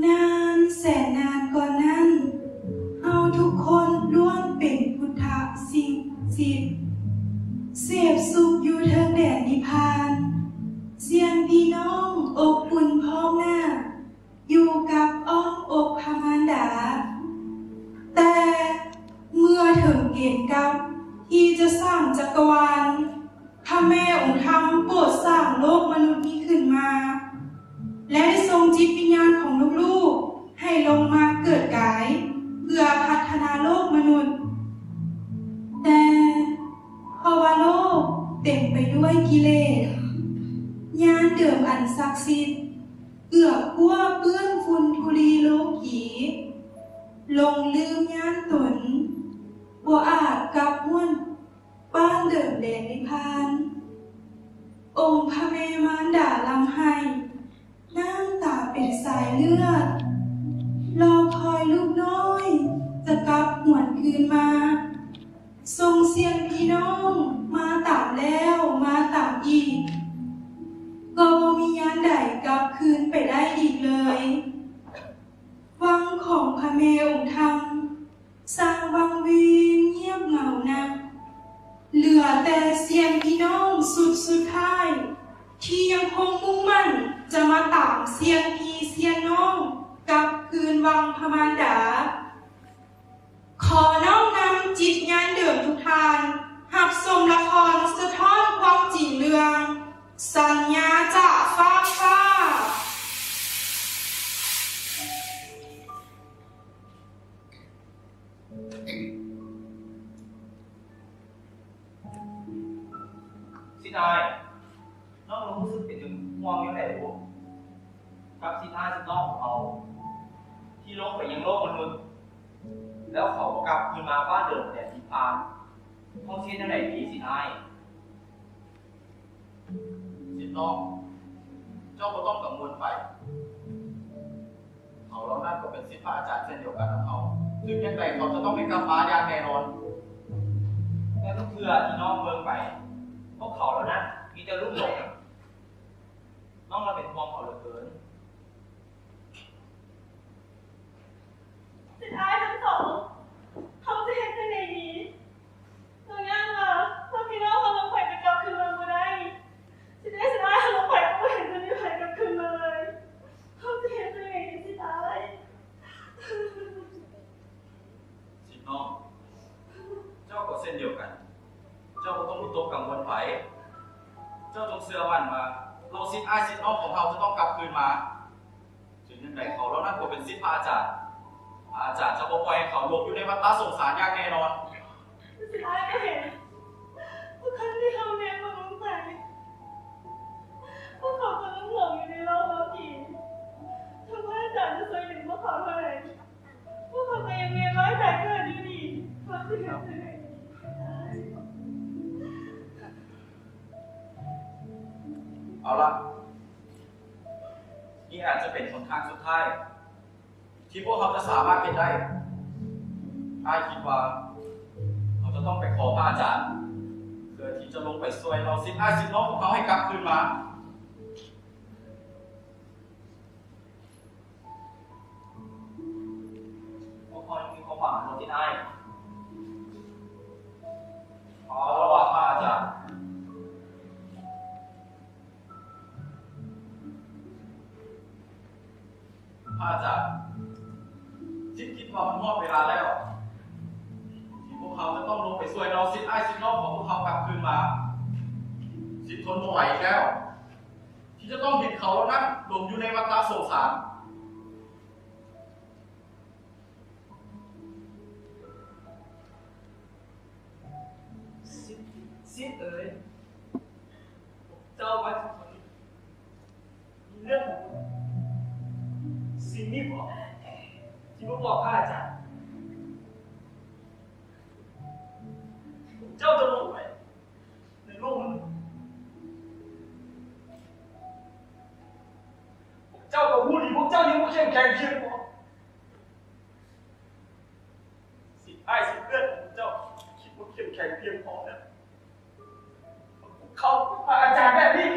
ນານແສນນານກ່ອນນັ້ນ, ເຮົາທຸກຄົນລ້ວນເປັນພຸດທະສິ່ງສິດ, ເສບສຸກຢູ່ເທິງແດນນິບພານ. ສ່ຽນພີ່ນ້ອງອົບອຸ່ນພ້ອມໜ້າ ຢູ່ກັບອ້ອມອົກພະມານດາ. ແຕ່ເມື່ອເຖິງເກນກັບທີ່ຈະສ້າງຈັກກະວານ, ພະແມ່ອົງທຳໂປດສ້າງໂລກມະນຸດນີ້ຂຶ້ນມາ ແລະ ໄດ້ສົ່ງຈິດວິນຍານຂອງລູກໆໃຫ້ລົງມາເກີດກາຍ ເພື່ອພັດທະນາໂລກມະນຸດ. ແຕ່ເພາະວ່າໂລກເຕັມໄປດ້ວຍກິເລດ, ຍານເດີມອັນສັກສິດ ເກືອກກົວເປື້ອນຝຸ່ນທຸລີໂລກີ, ຫຼົງລືມຍານຕົນ, ບໍ່ອາດກັບຮອດບ້ານເດີມແດນນິບພານ. ອົງພະແມ່ມານດາລ່ຳໄຫ້, ນ້ຳຕາເປັນສາຍເລືອດ, ລໍຄອຍລູກນ້ອຍຈະກັບຫວນຄືນມາ. ສົ່ງສ່ຽນພີ່ນ້ອງມາຕາມແລ້ວມາຕາມອີກ, ກໍບໍ່ມີຍານໃດກັບຄືນໄປໄດ້ອີກເລີຍ. ວັງຂອງພະແມ່ອົງທຳຊ່າງວັງເວງງຽບເຫງົານັກ, ເຫຼືອແຕ່ສ່ຽນພີ່ນ້ອງຊຸດສຸດທ້າຍ ທີ່ຍັງຄົງມຸ່ງໝັ້ນຈະມາຕາມສ່ຽນພີ່ສ່ຽນນ້ອງກັບຄືນວັງພະມານດາ. ຂໍນ້ອມນຳຈິດຍານເດີມທຸກທ່ານ ຮັບຊົມລະຄອນສະທ້ອນຄວາມຈິງເລື່ອງ ສັນຍາຈາກຟາກຟ້າ. ຊິດອ້າຍ, ນ້ອງລອງຮູ້ສຶກເປັນຫ່ວງແນວໃດບໍ່ ກັບຊິດອ້າຍຊິດນ້ອງຂອງເຮົາ ທີ່ລົງໄປຍັງໂລກມະນຸດ ແລ້ວເຂົາກໍກັບຄືນມາບ້ານເດີມແດນທີ່ຜ່ານ. ເຮົາຊິເຮັດແນວໃດດີຊິດອ້າຍ? ສິດນ້ອງ, ເຈົ້າບໍ່ຕ້ອງກັງວົນໄປ. ເຂົາເຫຼົ່ານັ້ນກໍເປັນສິດພະອາຈານເຊັ່ນດຽວກັນກັບເຮົາ. ເຖິງຢ່າງໃດເຂົາຈະຕ້ອງໄດ້ກັບມາຢ່າງແນ່ນອນ. ແຕ່ທຸກເທື່ອທີ່ນ້ອງເບິ່ງໄປ, ພວກເຂົາເຫຼົ່ານັ້ນມີແຕ່ລຸ່ມຫຼົງ. ນ້ອງລະເປັນຫ່ວງເຂົາເຫຼືອເກີນ. ເສຍດາຍທັງສອງ, ເຮົາຈະເຮັດຈັ່ງໃດດີ? ນ້ອງຢ້ານວ່າ ຖ້າພີ່ນ້ອງເຮົາລົງໄປຈະກັບຄືນມາບໍ່ໄດ້. ຊິໄດ້ເສຍດາຍເຮົາລົງໄປກໍບໍ່ເຫັນຈະມີໃຜກັບຄືນມາເລີຍ. ເຮົາຈະເຮັດຈັ່ງໃດດີຊິດອ້າຍ? ສິດນ້ອງ, ເຈົ້າກໍເຊັ່ນດຽວກັນ. ເຈົ້າບໍ່ຕ້ອງວິຕົກກັງວົນໄປ. ເຈົ້າຈົ່ງເຊື່ອໝັ້ນວ່າ ເຫຼົ່າສິດອ້າຍສິດນ້ອງຂອງເຮົາຈະຕ້ອງກັບຄືນມາ. ເຖິງຢ່າງໃດເຂົາເຫຼົ່ານັ້ນກໍເປັນສິດພະອາຈານ. ພະອາຈານຈະບໍ່ປ່ອຍໃຫ້ເຂົາຫຼົງຢູ່ໃນວັດຕະສົງສານຢ່າງແນ່ນອນ. ສິດອ້າຍກໍເຫັນ ທຸກຄັ້ງທີ່ເຮົາແນມມອງລົງໄປ, ພວກເຂົາກໍຫຼົງຢູ່ໃນໂລກໂລກີ. ເຖິງພະອາຈານຈະຊ່ວຍດຶງພວກເຂົາເທົ່າໃດ, ພວກເຂົາກໍຍັງແມ່ນລອຍຕາຍເກີດຢູ່ດີ. ພວກເຮົາເຮັດຈັ່ງໃດ? ເອົາລະ, ນີ້ອາດຈະເປັນຫົນທາງສຸດທ້າຍ ທີ່ພວກເຮົາຈະສາມາດເຮັດໄດ້. ອ້າຍຄິດວ່າເຮົາຈະຕ້ອງໄປຂໍພະອາຈານ ເພື່ອທີ່ຈະລົງໄປຊ່ວຍເຫຼົ່າສິດອ້າຍສິດນ້ອງຂອງເຮົາໃຫ້ກັບຄືນມາ. ພວກເຮົາຍັງມີຄວາມຫວັງເນາະ ສິດອ້າຍ. ຂໍລະວ່າພະອາຈານ. ພະອາຈານ, ສິດຄິດວ່າມັນຮອດເວລາແລ້ວ ທີ່ພວກເຮົາຈະຕ້ອງລົງໄປຊ່ວຍເຫຼົ່າສິດອ້າຍສິດນ້ອງຂອງພວກເຮົາກັບຄືນມາ. ສິດທົນບໍ່ໄຫວອີກແລ້ວ ທີ່ຈະຕ້ອງເຫັນເຂົາເຫຼົ່ານັ້ນຫຼົງຢູ່ໃນວັດຕະສົງສານ. ສິດ, ສິດເອີຍ, ເຈົ້າມາເຖິງ ມີເລື່ອງຂອງສິ່ງນີ້ບໍ່ ທີ່ບໍ່ບອກພະອາຈານ? ເຈົ້າຈະລົງໄປໃນໂລກມະນຸດ. ເຈົ້າກໍຮູ້ດີ ພວກເຈົ້າຍັງບໍ່ເຂັ້ມແຂງພຽງພໍ. ສິດອ້າຍສິດເອື້ອຍຂອງເຈົ້າຄິດວ່າເຂັ້ມແຂງພຽງພໍແລ້ວ. ເຂົາ ພະອາຈານແບບນີ້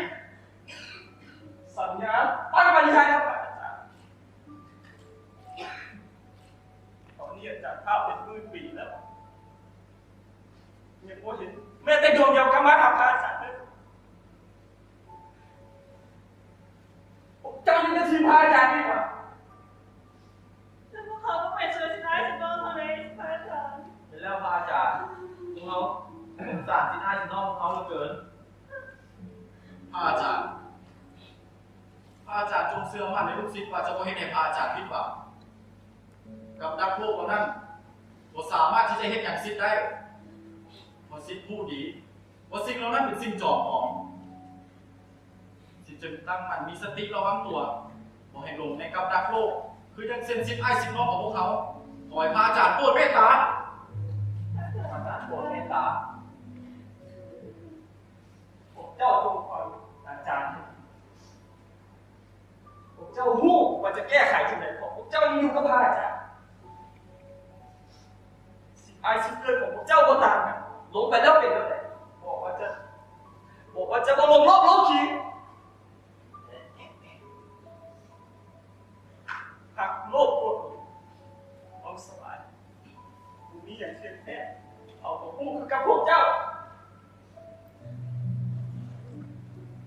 ສັນຍາຕັ້ງປະຕິຫານກັບພະອາຈານ. ອາຈານພາບເປັນໝື່ນປີແລ້ວ ຍັງບໍ່ເຫັນແມ້ແຕ່ດວງດຽວກັບມາຫາພະອາຈານເລີຍ. ພວກເຈົ້າຍັງຈະຖິ້ມພະອາຈານອີກຫວາ? ແຕ່ພວກເຂົາບໍ່ໄປຊ່ວຍສິດອ້າຍສິດນ້ອງເຮົາເດ້ ພະອາຈານ. ເຫັນແລ້ວພະອາຈານ, ພວກເຮົາສົງສານສິດອ້າຍສິດນ້ອງພວກເຮົາເຫຼືອເກີນ. ພະອາຈານ, ພະອາຈານຈົ່ງເຊື່ອໝັ້ນໃນລູກສິດວ່າຈະບໍ່ເຮັດໃຫ້ພະອາຈານຜິດຫວັງ. ກັບດັກໂລກເຫຼົ່ານັ້ນບໍ່ສາມາດທີ່ຈະເຮັດຫຍັງສິດໄດ້, ເພາະສິດຮູ້ດີວ່າສິ່ງເຫຼົ່ານັ້ນເປັນສິ່ງຈອມປອມ. ສິດຈຶ່ງຕັ້ງໝັ້ນມີສະຕິລະວັງຕົວ, ບໍ່ໃຫ້ຫຼົງໃນກັບດັກໂລກ ຄືຈັ່ງເຊັ່ນສິດອ້າຍສິດນ້ອງຂອງພວກເຮົາ. ຂໍໃຫ້ພະອາຈານໂປດເມດຕາ, ພະອາຈານໂປດເມດຕາ. ພວກເຈົ້າຈົ່ງຟັງອາຈານໃຫ້ດີ. ພວກເຈົ້າຮູ້ວ່າຈະແກ້ໄຂຈັ່ງໃດ, ເພາະພວກເຈົ້າຍັງຢູ່ກັບພະອາຈານ. ສິດອ້າຍສິດເກີດຂອງພວກເຈົ້າບໍ່ຕ່າງກັນ, ຫຼົງໄປແລ້ວເປັນແນວໃດ? ບອກວ່າຈະ, ບອກວ່າຈະບໍ່ຫຼົງໂລກຫຼົງຂີ້. ຮັກໂລກໂພດເອົາສະບາຍ, ບໍ່ມີຫຍັງທ່ຽງແທ້, ເຮົາກໍຮູ້ຄືກັບພວກເຈົ້າ.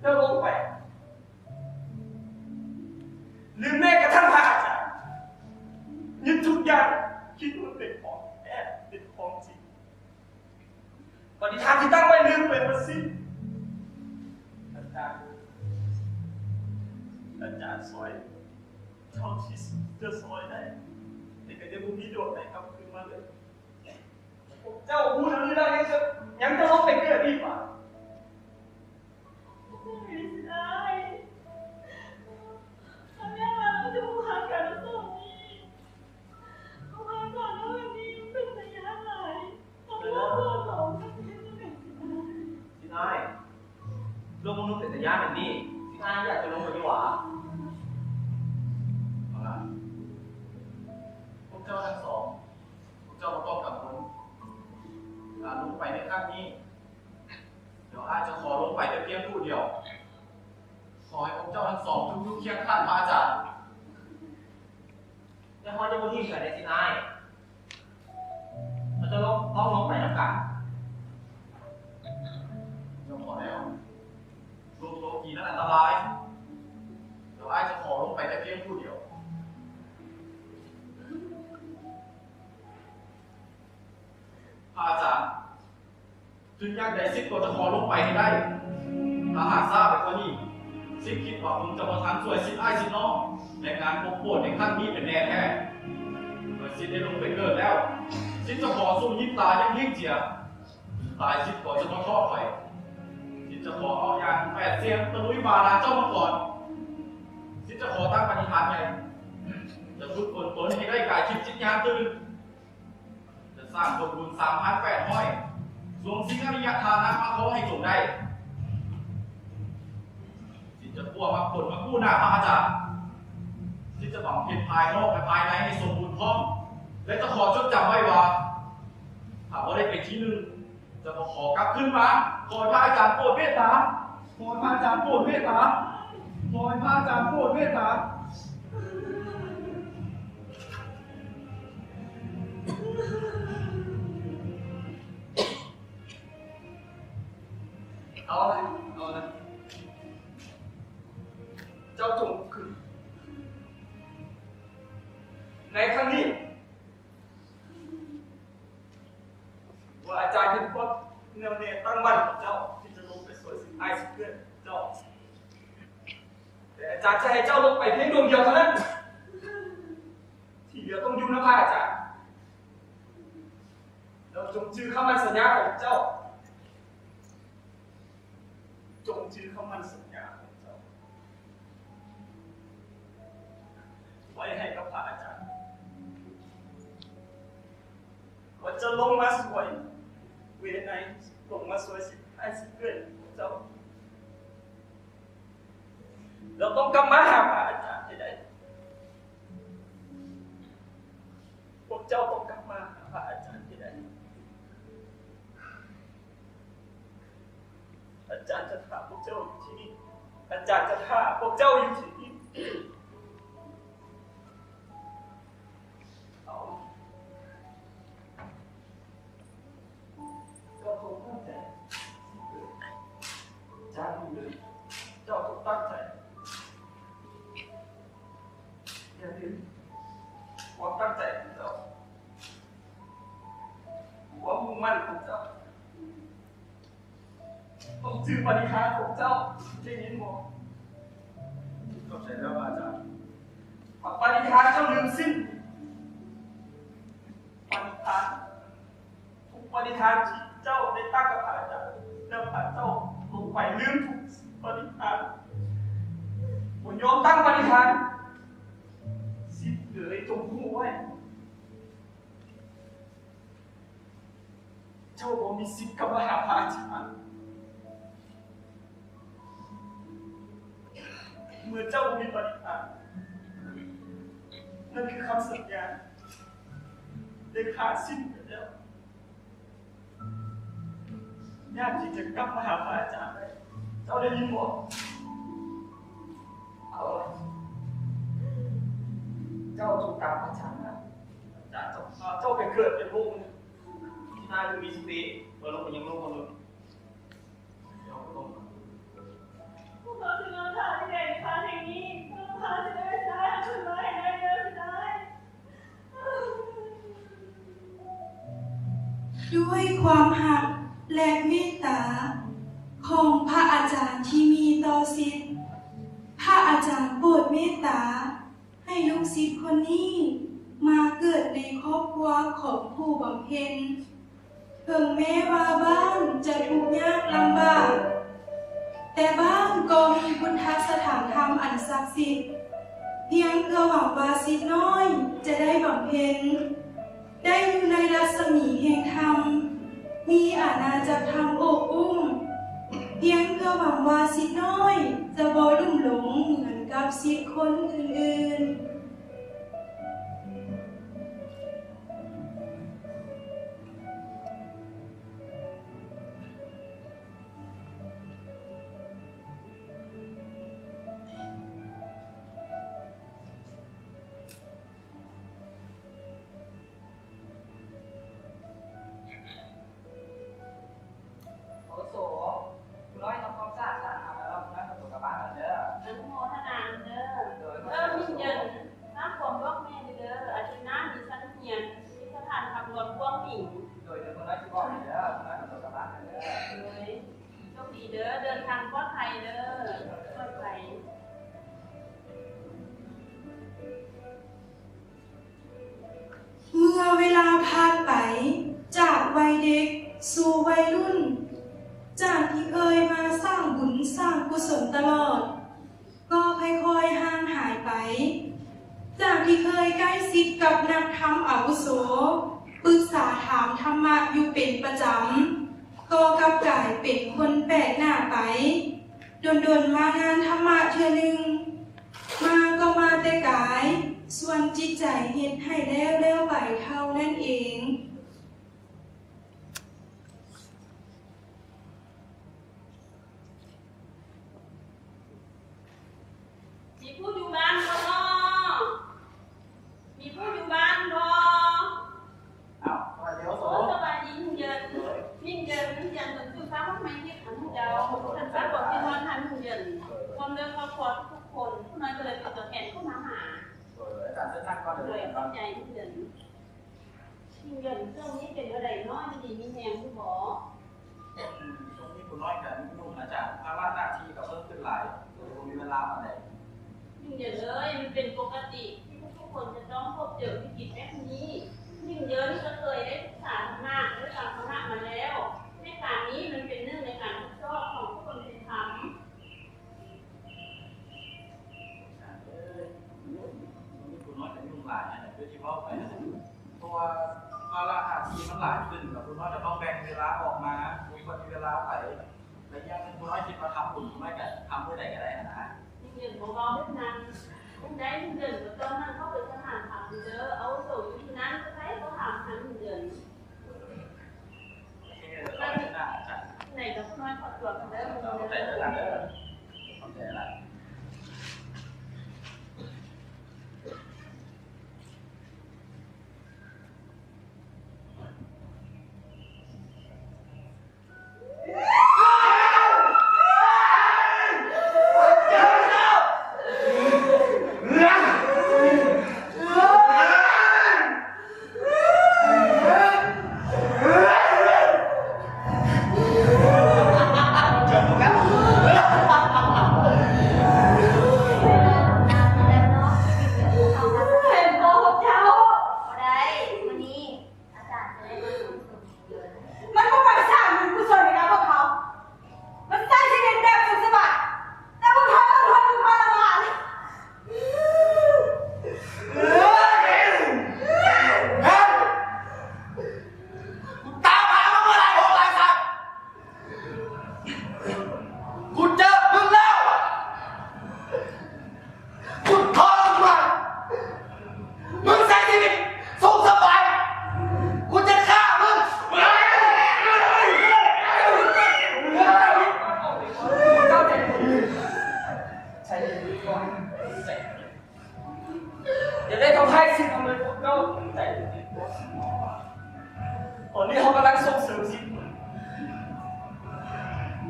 ແລ້ວລົງໄປ ຫຼືແມ້ກະທັ່ງພະອາຈານ ຍຶດທຸກຢ່າງ, ຄິດວ່າເປັນຂອງແທ້, ເປັນຂອງຈິງ. ປະຕິຖານທີ່ຕັ້ງໄວ້ລືມໄປໝົດສິ້ນ. ອາຈານ, ອາຈານຊ່ອຍເທົ່າທີ່ຈະຊ່ອຍໄດ້, ແຕ່ກໍຍັງບໍ່ມີດວງໃດກັບຄືນມາເລີຍ. ພວກເຈົ້າຮູ້ແລ້ວຫຼືຍັງຈະ, ຍັງຈະລົງໄປເກີດອີກຫວາ? ຊິນອ້າຍ, ໂລກມະນຸດເປັນຕາຢ້ານແບບນີ້, ຊິນອ້າຍຢາກຈະລົງໄປຢູ່ຫວາ? ເອົາລະ, ພວກເຈົ້າທັງສອງ, ພວກເຈົ້າບໍ່ຕ້ອງກັງວົນ. ການລົງໄປໃນຄັ້ງນີ້, ດຽວອ້າຍຈະຂໍລົງໄປແຕ່ພຽງຜູ້ດຽວ. ຂໍໃຫ້ພວກເຈົ້າທັງສອງຈົ່ງຢູ່ຄຽງຂ້າງພະອາຈານ. ແຕ່ເຮົາຈະບໍ່ຖິ້ມກັນເດ້ ຊິນອ້າຍ. ເຮົາຈະລອງ, ລອງລົງໄປນຳກັນ. ເຈົ້າພໍແລ້ວ. ໂລກໂລກີນັ້ນອັນຕະລາຍ. ດຽວອ້າຍຈະຂໍລົງໄປແຕ່ພຽງຜູ້ດຽວ. ພະອາຈານ, ເຖິງຢ່າງໃດສິດກໍຈະຂໍລົງໄປໃຫ້ໄດ້. ຖ້າຫາກຊ້າໄປກວ່ານີ້, ສິດຄິດວ່າຄົງຈະບໍ່ທັນຊ່ວຍສິດອ້າຍສິດນ້ອງໃນງານປົກໂປດໃນຄັ້ງນີ້ເປັນແນ່ແທ້. ເມື່ອສິດໄດ້ລົງໄປເກີດແລ້ວ, ສິດຈະຂໍສູ້ຍິງຕາຍຢ່າງເຮງເຈຍ. ຕາຍສິດກໍຈະບໍ່ທໍ້ຖອຍ. ສິດຈະຂໍເອົາຍານແປດສ່ຽງຕະລຸຍບາດານເຈົ້າມັງກອນ. ສິດຈະຂໍຕັ້ງປະຕິຖານໃຫຍ່, ຈະຝຶກຝົນຕົນໃຫ້ໄດ້ກາຍທິບຈິດຍານຕື່ນ. ຈະສ້າງຜົນບຸນສາມພັນແປດຮ້ອຍ ສວມສິ່ງອະລິຍະທານະມາຂໍໃຫ້ຕົນໄດ້. ສິດຈະຄວ້າມັກຜົນມາກູ້ໜ້າພະອາຈານ. ສິດຈະບຳເພັນພາຍນອກ ແລະ ພາຍໃນໃຫ້ສົມບູນພ້ອມ ແລະ ຈະຂໍຈົດຈຳໄວ້ວ່າ ຖ້າບໍ່ໄດ້ເປັນທີໜຶ່ງ ຈະບໍ່ຂໍກັບຄືນມາ. ຂໍໃຫ້ພະອາຈານໂປດເມດຕາ. ຂໍໃຫ້ພະອາຈານໂປດເມດຕາ. ຂໍໃຫ້ພະອາຈານໂປດເມດຕາ. ເອົາລະ, ເອົາລະ. ເຈົ້າຈົ່ງຂຶ້ນໃນຄັ້ງນີ້. ວ່າອາຈານເຫັນຄວາມແນ່ວແນ່ຕັ້ງໝັ້ນຂອງເຈົ້າທີ່ຈະລົງໄປຊ່ວຍສິດອ້າຍສິດເອື້ອຍເຈົ້າ, ແຕ່ອາຈານຈະໃຫ້ເຈົ້າລົງໄປພຽງດວງດຽວເທົ່ານັ້ນ, ທີ່ເຫຼືອຕ້ອງຢູ່ນຳພະອາຈານ. ແລ້ວຈົ່ງຈື່ຄຳໝັ້ນສັນຍາຂອງເຈົ້າ. ຈົ່ງຈື່ຄຳໝັ້ນສັນຍາຂອງເຈົ້າໄວ້ໃຫ້ກັບພະອາຈານ, ວ່າຈະລົງມາຊ່ວຍເວໄນ, ລົງມາຊ່ວຍສິດອ້າຍສິດເອື້ອຍຂອງເຈົ້າ. ເຈົ້າຕ້ອງກັບມາຫາພະອາຈານໃຫ້ໄດ້. ພວກເຈົ້າຕ້ອງກັບມາຫາພະອາຈານໃຫ້ໄດ້. ອາຈານຈະຖ້າພວກເຈົ້າຢູ່ທີ່ນີ້. ອາຈານຈະຖ້າພວກເຈົ້າຢູ່ທີ່ນີ້. ເອົາ, ຄວາມຕັ້ງໃຈຂອງເຈົ້າ, ຄວາມມຸ່ງໝັ້ນຂອງເຈົ້າ, ຕ້ອງຖືປະຕິຫານຂອງເຈົ້າ, ໄດ້ຍິນບໍ່? ຂອບໃຈແລ້ວ ອາຈານ. ປະຕິຫານເຈົ້າລືມສິ້ນ, ປະຕິຫານ ທຸກປະຕິຫານທີ່ເຈົ້າໄດ້ຕັ້ງກັບພະອາຈານ ແລ້ວພະເຈົ້າລົງໄປລືມທຸກປະຕິຫານ, ບໍ່ຍອມຕັ້ງປະຕິຫານ, ສິດເອີຍ ຈົ່ງຮູ້ໄວ້, ເຈົ້າບໍ່ມີສິດກັບມາຫາພະອາຈານ. ເມື່ອເຈົ້າບໍ່ມີປະຕິຫານ, ນັ້ນຄືຄຳສັນຍາໄດ້ຂາດສິ້ນໄປແລ້ວ. ຍາກທີ່ຈະກັບມາຫາພະອາຈານໄດ້. ເຈົ້າໄດ້ຍິນບໍ່? ເອົາລະ, ເຈົ້າຈົ່ງຕາມອາຈານມາ. ອາຈານເຈົ້າ, ເຈົ້າໄປເກີດເປັນໂລກ ທີ່ນາຍມີສະຕິ, ເອີ ລົງໄປຍັງໂລກມະນຸດ. ດ້ວຍຄວາມຮັກ ແລະ ເມດຕາຂອງພະອາຈານທີ່ມີຕໍ່ສິດ, ພະອາຈານໂປດເມດຕາ ໃຫ້ລູກສິດຄົນນີ້ມາເກີດໃນຄອບຄົວຂອງຜູ້ບຳເພັນ. ເຖິງແມ້ວ່າບ້ານຈະທຸກຍາກລຳບາກ, ແຕ່ບ້ານກໍມີບຸນທະສະຖານທຳອັນສັກສິດ, ພຽງເພື່ອຫວັງວ່າສິດນ້ອຍຈະໄດ້ບຳເພັນ, ໄດ້ຢູ່ໃນລັດສະໝີແຫ່ງທຳ, ມີອານາຈັກທຳໂອບອຸ້ມ, ພຽງເພື່ອຫວັງວ່າສິດນ້ອຍຈະບໍ່ລຸ່ມຫຼົງເໝືອນກັບສິດຄົນອື່ນໆ. ອາວຸໂສ, ຜູ້ນ້ອຍທຳຄວາມສະອາດສາລາແລ້ວ, ຜູ້ນ້ອຍຂໍຕົວກັບບ້ານກ່ອນເດີ. ອະນຸໂມທະນານຳເດີ. ໂດຍ, ເອີ ມິງເຫຍິນ, ຝາກບອກແມ່ເດີ, ອາທິດໜ້າມີຊັ້ນຮຽນ, ມີສະຖານທຳລວມກວາງຜິງ. ໂດຍ, ດຽວຜູ້ນ້ອຍຊິບອກໃຫ້ເດີ, ຜູ້ນ້ອຍຂໍຕົວກັບບ້ານກ່ອນເດີ. ໂດຍ, ໂຊກດີເດີ, ເດີນທາງປອດໄພເດີ, ປອດໄພ. ເມື່ອເວລາຜ່ານໄປຈາກໄວເດັກສູ່ໄວລຸ້ນ, ຈາກທີ່ເຄີຍມາສ້າງບຸນສ້າງກຸສົນຕະຫຼອດ, ກໍຄ່ອຍໆຫ່າງຫາຍໄປ. ຈາກທີ່ເຄີຍໃກ້ຊິດກັບນັກທຳອາວຸໂສ, ປຶກສາຖາມທຳມະຢູ່ເປັນປະຈຳ, ກໍກັບກາຍເປັນຄົນແປກໜ້າໄປ. ດົນໆມາງານທຳມະເທື່ອໜຶ່ງ, ມາກໍມາແຕ່ກາຍ, ສ່ວນຈິດໃຈເຮັດໃຫ້ແລ້ວໆໄປເທົ່ານັ້ນເອງ. ມີຜູ້ຢູ່ບ້ານບໍ່ນໍ? ມີຜູ້ຢູ່ບ້ານບໍ່? ອ້າວ ສະບາຍດີ ໂອ້ ສະບາຍດີ ມິງເຫຍິນ. ມິງເຫຍິນ ມິງເຫຍິນ ເພິ່ນຊື່ຊາວໃໝ່ທີ່ຄັນເຈົ້າ ທ່ານຊາວບອກທີ່ນອນທ່ານມິງເຫຍິນ ພ້ອມດ້ວຍຄອບຄົວທຸກໆຄົນ. ຜູ້ນ້ອຍກໍເລີຍເປັນຕົວແທນເຂົ້າມາຫາ. ໂດຍ ອາຈານເຊີນນັ່ງກ່ອນເດີ. ໂດຍ ຂອບໃຈ ມິງເຫຍິນ. ມີເລື່ອງນີ້ເປັນແນວໃດເນາະ ຢູ່ດີມີແຮງຢູ່ບໍ່? ອືມ ຊ່ວງນີ້ຜູ້ນ້ອຍກະຫຍຸ້ງອາຈານ ພາລະໜ້າທີ່ກະເພີ່ມຂຶ້ນຫຼາຍ ກະເລີຍບໍ່ມີເວລາປານໃດ. ຍິງເຫຍິນເອີຍ ມັນເປັນປົກກະຕິທີ່ທຸກໆຄົນຈະຕ້ອງພົບເຈີວິກິດແບບນີ້. ຍິງເຫຍິນກະເຄີຍໄດ້ສຶກສາທຳມະ ໄດ້ຟັງທຳມະມາແລ້ວ. ໃນການນີ້ມັນເປັນໜຶ່ງໃນການທົດສອບຂອງຄົນເປັນທຳ. ເອີຍ ມີຜູ້ນ້ອຍກະຫຍຸ້ງຫຼາຍຫັ້ນແຫຼະ ຄືທີ່ເວົ້າໄປຫັ້ນແຫຼະ ເພາະວ່າພາລະໜ້າທີ່ມັນຫຼາຍຂຶ້ນ ແລ້ວຜູ້ນ້ອຍກະຕ້ອງແບ່ງເວລາອອກມາ ບໍ່ຄ່ອຍມີເວລາໄປ. ແລະ ອີກຢ່າງໜຶ່ງ ຜູ້ນ້ອຍຄິດວ່າທຳບຸນ ຜູ້ນ້ອຍກະທຳມື້ໃດກະໄດ້ຫັ້ນນະ. ຍິງເຫຍິນບໍ່ເວົ້າແບບນັ້ນ. ມື້ໃດຍິງເຫຍິນກະຕ້ອງນັ່ງເຂົ້າໄປສະຖານທຳເດີ ອາວຸໂສຢູ່ທີ່ນັ້ນ ໃຜກະຖາມຫາຍິງເຫຍິນ. ໂອເຄ ເດີ ໄປເດີ ອາຈານ. ໄປເດີ ຂອບໃຈເດີ ຂອບໃຈຫຼາຍ. ຢ່າໄດ້ທຳຮ້າຍສິດຂອງພວກເຈົ້າ. ຕອນນີ້ເຮົາກຳລັງສົ່ງເສີມສິດ.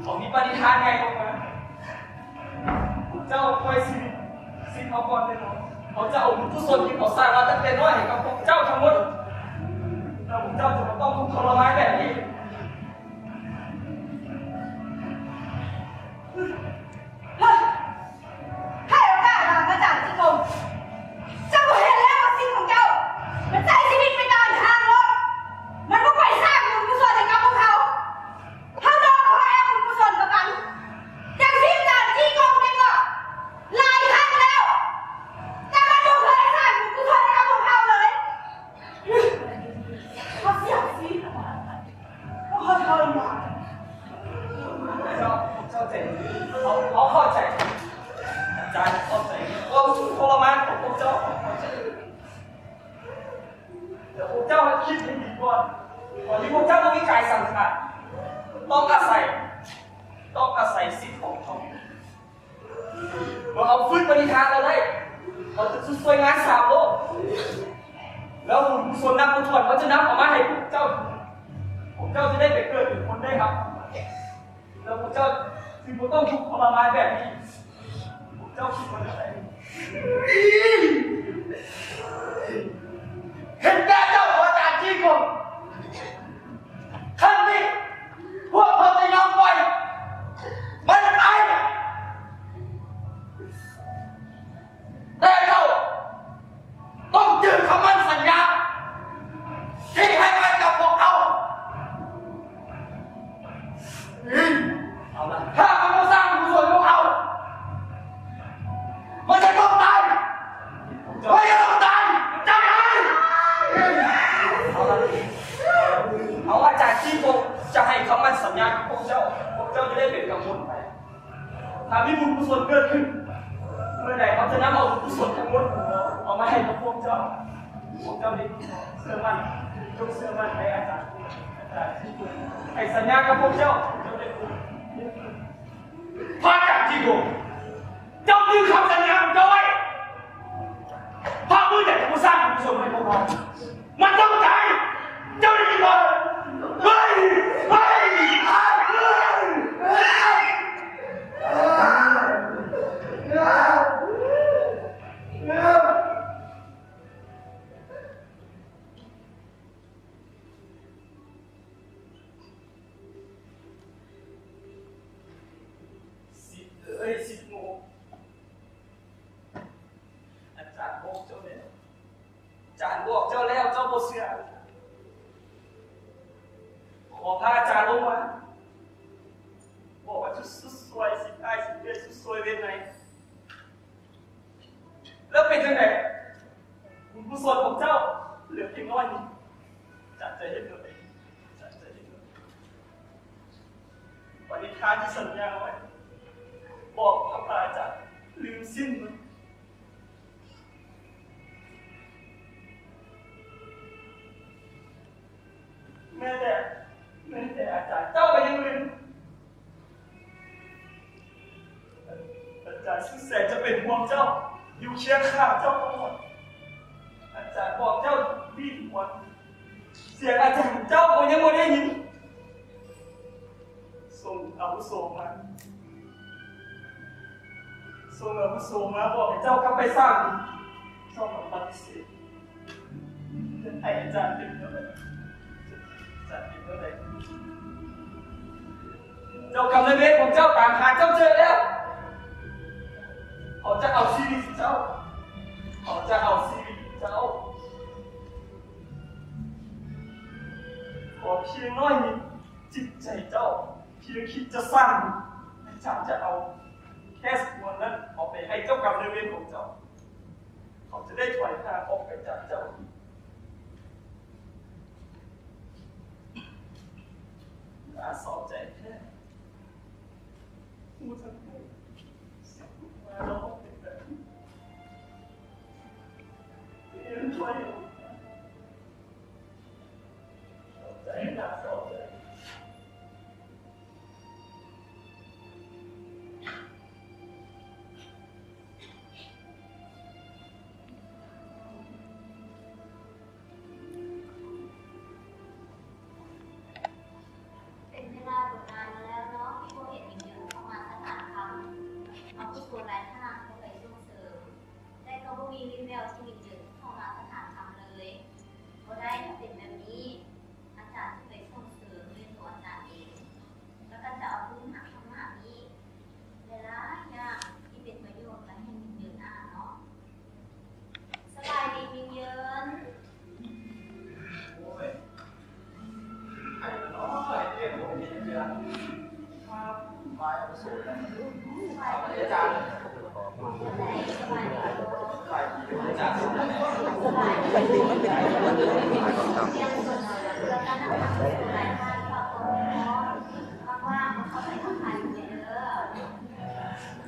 ເຂົາມີປະນິທານໃຫຍ່ອອກມາ. ພວກເຈົ້າປ່ອຍຊີວິດສິດເຮົາກ່ອນເດີ. ເຮົາຈະເອົາບຸນກຸສົນທີ່ເຂົາສ້າງມາຕັ້ງແຕ່ນ້ອຍໃຫ້ກັບພວກເຈົ້າທັງໝົດ. ແລ້ວພວກເຈົ້າຈະບໍ່ຕ້ອງທຸກທໍລະມານແບບນີ້. ໃຫ້ໂອກາດມາ ອາຈານຈີກົງ. ເຈົ້າບໍ່ເຫັນແລ້ວວ່າສິດຂອງເຈົ້າ ມັນໃຊ້ຊີວິດໄປຕາມທາງໂລກ, ມັນບໍ່ໄປສ້າງບຸນກຸສົນໃຫ້ກັບພວກເຮົາ. ເຮົາຕ້ອງຄອຍເອົາບຸນກຸສົນກັບມັນ. ຢ່າງທີ່ອາຈານຈີກົງໄດ້ບອກຫຼາຍຄັ້ງແລ້ວ, ແຕ່ມັນບໍ່ເຄີຍສ້າງບຸນກຸສົນໃຫ້ກັບພວກເຮົາເລີຍ. ເຮົາເສຍຊີວິດ ເຮົາທໍລະມານ. ເຈົ້າ ເຈົ້າໃຈດີ. ເຮົາ ເຮົາເຂົ້າໃຈ. ອາຈານເຂົ້າໃຈຄວາມທຸກທໍລະມານຂອງພວກເຈົ້າ. ເຮົາເຂົ້າໃຈ. ແຕ່ພວກເຈົ້າໃຫ້ຄິດໃຫ້ດີກ່ອນ. ຕອນນີ້ພວກເຈົ້າບໍ່ມີກາຍສັງຂານ. ຕ້ອງອາໄສ ຕ້ອງອາໄສສິດຂອງເຮົາ. ເມື່ອເຮົາຟື້ນປະນິທານແລ້ວໄດ້, ເຮົາຈະຊຸດຊ່ວຍງານສາມໂລກ. ແລ້ວບຸນກຸສົນນັບບໍ່ຖ້ວນ, ເຮົາຈະນຳເອົາມາໃຫ້ພວກເຈົ້າ. ພວກເຈົ້າຈະໄດ້ໄປເກີດເປັນຄົນໄດ້ຮັບ. ແລ້ວພວກເຈົ້າຈະບໍ່ຕ້ອງທຸກທໍລະມານແບບນີ້. ພວກເຈົ້າຄິດວ່າຈັ່ງໃດ? ເຫັນແກ່ເຈົ້າ ອາຈານຈີກົງ. ຄັ້ງນີ້ພວກເຮົາຈະຍອມປ່ອຍມັນໄປ. ແຕ່ເຈົ້າຕ້ອງຈື່ຄຳໝັ້ນສັນຍາທີ່ໃຫ້ໄວ້ກັບພວກເຮົາ. ເອົາລະ ຖ້າມັນບໍ່ສ້າງກຸສົນພວກເຮົາ, ມັນຈະຕ້ອງຕາຍ. ມັນຈະຕ້ອງຕາຍ. ເຈົ້າໄດ້. ເອົາລະ ເອົາ ອາຈານຈີກົງຈະໃຫ້ຄຳໝັ້ນສັນຍາກັບພວກເຈົ້າ. ພວກເຈົ້າຈະໄດ້ເປັນກັງວົນໄປ. ຖ້າມີບຸນກຸສົນເກີດຂຶ້ນເມື່ອໃດ, ເຮົາຈະນຳເອົາບຸນກຸສົນທັງໝົດເອົາມາໃຫ້ກັບພວກເຈົ້າ. ພວກເຈົ້າໄດ້ເຊື່ອໝັ້ນ, ຈົ່ງເຊື່ອໝັ້ນໃນອາຈານ, ອາຈານທີ່ໃຫ້ສັນຍາກັບພວກເຈົ້າ. ເຈົ້າໄດ້. ພະອາຈານຈີກົງ, ເຈົ້າຈື່ຄຳສັນຍາຂອງເຈົ້າໄວ້. ພະມື້ໃດທີ່ບໍ່ສ້າງບຸນກຸສົນໃຫ້ພວກເຮົາ, ມັນຕ້ອງຕາຍ. ເຈົ້າໄດ້ຍິນບໍ່? ໄປ ໄປ ໄປ. ສິດເອີຍ ສິດໂງ່. ອາຈານບອກເຈົ້າແລ້ວ. ອາຈານບອກເຈົ້າແລ້ວ, ເຈົ້າບໍ່ເຊື່ອ. ຂໍພະອາຈານລົງມາ. ບອກວ່າຈະຊຸດຊ່ວຍສິດ ອ້າຍສິດເອື້ອຍ ຊຸດຊ່ວຍເວນໃນ. ແລ້ວເປັນຈັ່ງໃດ? ບຸນກຸສົນຂອງເຈົ້າເຫຼືອພຽງນ້ອຍໜຶ່ງ. ອາຈານຈະເຮັດແນວໃດ? ອາຈານຈະເຮັດແນວໃດ? ປະນິທານທີ່ສັນຍາໄວ້, ບອກກັບພະອາຈານ, ລືມສິ້ນມັນ. ແມ້ແຕ່ ແມ້ແຕ່ອາຈານເຈົ້າກໍຍັງລືມ. ອາຈານສຸດແສນຈະເປັນຫ່ວງເຈົ້າ, ຢູ່ຄຽງຂ້າງເຈົ້າຕະຫຼອດ. ອາຈານບອກເຈົ້າດີທຸກວັນ, ສຽງອາຈານເຈົ້າກໍຍັງບໍ່ໄດ້ຍິນ. ສົ່ງອາວຸໂສມາ. ສົ່ງອາວຸໂສມາບອກໃຫ້ເຈົ້າກັບໄປສ້າງບຸນ, ເຈົ້າກໍປະຕິເສດ. ໃຫ້ອາຈານເປັນແນວໃດ? ອາຈານເປັນແນວໃດ? ເຈົ້າກຳນາຍເວນຂອງເຈົ້າຕາມຫາເຈົ້າເຈີແລ້ວ. ເຂົາຈະເອົາຊີວິດເຈົ້າ. ເຂົາຈະເອົາຊີວິດເຈົ້າ. ຂໍພຽງໜ້ອຍໜຶ່ງ, ຈິດໃຈເຈົ້າພຽງຄິດຈະສ້າງບຸນ, ອາຈານຈະເອົາແຄສບວນນັ້ນເອົາໄປໃຫ້ເຈົ້າກຳນາຍເວນຂອງເຈົ້າ. ເຂົາຈະໄດ້ຖອຍຫ່າງອອກໄປຈາກເຈົ້າ. ໜ້າເສົ້າໃຈແທ້. ຮູ້ທັງໝົດ, ເສຍລູກມາແລ້ວເປັນແບບນີ້. ເປັນຫຍັງຂ້ອຍເນາະ? ເສົ້າໃຈ, ໜ້າເສົ້າໃຈ.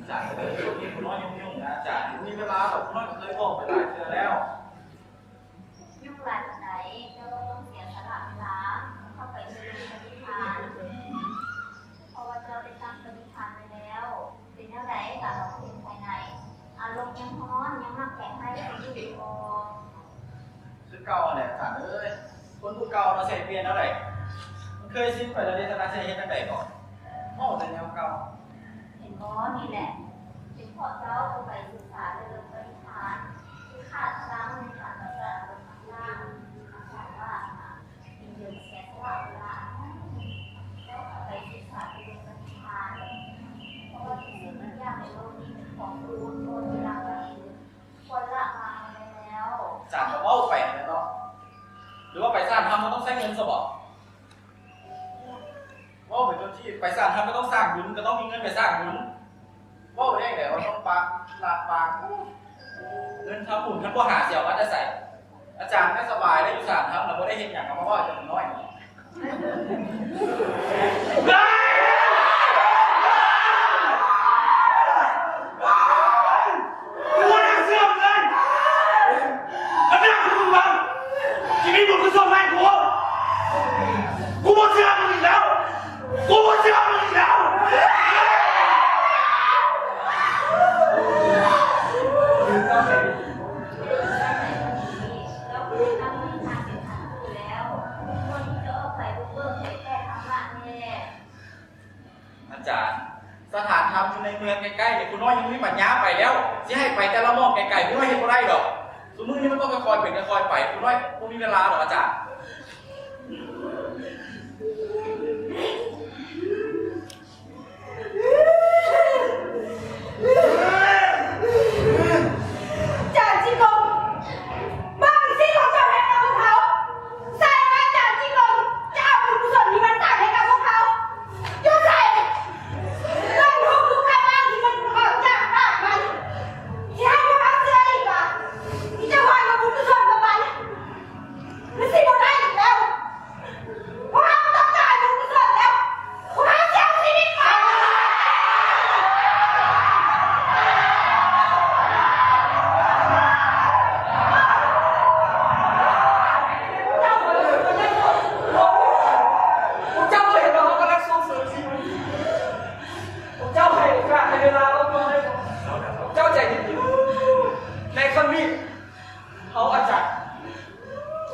ຈານເອີຍ ຊ່ວງນີ້ຜູ້ນ້ອຍຫຍຸ້ງໆນະ ອາຈານບໍ່ມີເວລາດອກ ຜູ້ນ້ອຍກໍເຄີຍບອກໄປຫຼາຍເທື່ອແລ້ວ. ຫຍຸ້ງຫຼາຍປານໃດ ເຈົ້າກໍຕ້ອງເສຍສະຫຼະເວລາເຂົ້າໄປເພື່ອລົງປະຕິຖານ ເພາະວ່າເຈົ້າໄດ້ຕັ້ງປະຕິຖານໄວ້ແລ້ວ. ເປັນແນວໃດການຮ້ອງເພງພາຍໃນ? ອາລົມຍັງຮ້ອນ ຍັງມັກແຕກໃຫ້ຄົນອື່ນຢູ່ບໍ່? ຄືເກົ່າຫັ້ນແຫຼະອາຈານເອີຍ ຄົນຜູ້ເກົ່າເນາະ ຊິໃຫ້ປ່ຽນແນວໃດ? ມັນເຄີຍຊິນໄປແລ້ວເດ້ ທະນາຊິເຮັດຈັ່ງໃດເກາະ ເວົ້າແຕ່ແນວເກົ່າ. ເຫັນບໍ່? ນີ້ແຫຼະ ເປັນເພາະເຈົ້າບໍ່ໄປສຶກສາເລື່ອງປະລິພານ ທີ່ຂາດພະລັງໃນການປະສານອາລົມຕ່າງໆ ອາຈານວ່ານະ ເປັນເລື່ອງເສຍສະຫຼະເວລາ ເຈົ້າໄປສຶກສາເລື່ອງປະລິພານ ເພາະວ່າທຸກສິ່ງທຸກຢ່າງໃນໂລກນີ້ເປັນຂອງຜູ້ຄົນທີ່ລັກໄວ້ ຄວນລະວາງໄວ້ແລ້ວ. ອາຈານກໍເວົ້າໄປຫັ້ນແຫຼະເນາະ ຫຼືວ່າໄປສະຖານທຳກໍຕ້ອງໃຊ້ເງິນຊະບໍ? ເວົ້າໄປຕົວທີ່ໄປສ້າງທຳກໍຕ້ອງສ້າງບຸນ ກໍຕ້ອງມີເງິນໄປສ້າງບຸນ. ເວົ້າໄດ້ແຫຼະວ່າຕ້ອງປະ ລະປາງ ເງິນທຳບຸນ ຄັນບໍ່ຫາຊິເອົາມາແຕ່ໃສ? ອາຈານກໍສະບາຍໄດ້ຢູ່ສ້າງທຳ ແລ້ວບໍ່ໄດ້ເຮັດຫຍັງ ກໍມາເວົ້າໃຫ້ເດັກນ້ອຍນີ້. ກູບໍ່ໄດ້ເຊື່ອເລີຍ ມັນໜັກກວ່າມຶງເບິ່ງ ທີ່ມີບຸນກຸສົນໃຫ້ກູ ກູບໍ່ເຊື່ອມຶງອີກແລ້ວ ກູບໍ່ເຊື່ອມຶງອີກແລ້ວ. ອາຈານ ສະຖານທຳຢູ່ໃນເມືອງໃກ້ໆນີ້ ຄູນ້ອຍຍັງມີປັນຍາໄປແລ້ວ ຊິໃຫ້ໄປແຕ່ລະໝ່ອງໄກໆ ຄູນ້ອຍເຮັດບໍ່ໄດ້ດອກ. ຊຸມື້ນີ້ມັນຕ້ອງຄ່ອຍເປັນຄ່ອຍໄປ ຄູນ້ອຍບໍ່ມີເວລາດອກອາຈານ. ຈານຈິກົງ ບາງສິ່ງຂອງເຈົ້າເຮັດກັບພວກເຮົາ ໃສ່ຮ້າຍຈານຈິກົງ ຈະເອົາບຸນກຸສົນທີ່ມັນສ້າງໃຫ້ກັບພວກເຮົາ ຢູ່ໃສ? ເລື່ອງທຸກທຸກຄຳອ້າງທີ່ມັນອອກຈາກປາກມັນ ຊິໃຫ້ພວກເຮົາເຊື່ອອີກວ່າ ມີແຕ່ຄວາມບຸນກຸສົນກັບມັນ ມັນຊິບໍ່ໄດ້ອີກແລ້ວ. ພວກເຮົາຕ້ອງການບຸນກຸສົນແລ້ວ ພວກເຮົາເສຍຊີວິດກ່ອນ. ພວກເຈົ້າບໍ່ເຫັນວ່າເຮົາກຳລັງສົ່ງເສີມສິ່ງນີ້? ພວກເຈົ້າໃຫ້ໂອກາດໃຫ້ເວລາເຮົາກ່ອນໄດ້ບໍ່? ພວກເຈົ້າໃຈເຢັນໆ ໃນຄັ້ງນີ້ ເຮົາອາຈານ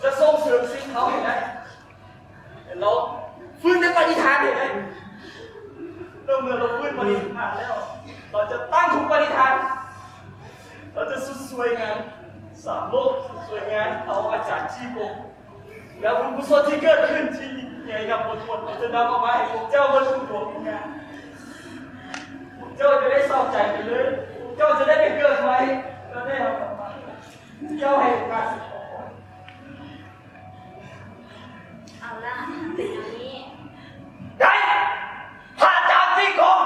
ຈະສົ່ງເສີມສິດເຮົາໃຫ້ໄດ້ ລາວຟື້ນຈາກປະນິທານເຫັນໄດ້ ແລ້ວເມື່ອລາວຟື້ນປະນິທານແລ້ວ ລາວຈະຕັ້ງທຸກປະນິທານ ລາວຈະສຸດສວຍງາມສາມໂລກ ສຸດສວຍງາມເອົາອາຈານຈີກົງ ແລ້ວບຸນກຸສົນທີ່ເກີດຂຶ້ນທີ່ໃຫຍ່ນັບບໍ່ຖ້ວນ ລາວຈະນຳເອົາມາໃຫ້ພວກເຈົ້າເບິດທຸກດວງວິນຍານ ພວກເຈົ້າຈະໄດ້ເຊົາໃຈໄປເລີຍ ພວກເຈົ້າຈະໄດ້ໄປເກີດໃໝ່ ແລ້ວໄດ້ຮັບກຳລັງ ເຈົ້າໃຫ້ໂອກາດສິບຂອງຂ້ອຍ. ເອົາລະ ເປັນແນວນີ້ ໄດ້ ຖ້າຈາກທີ່ກອງ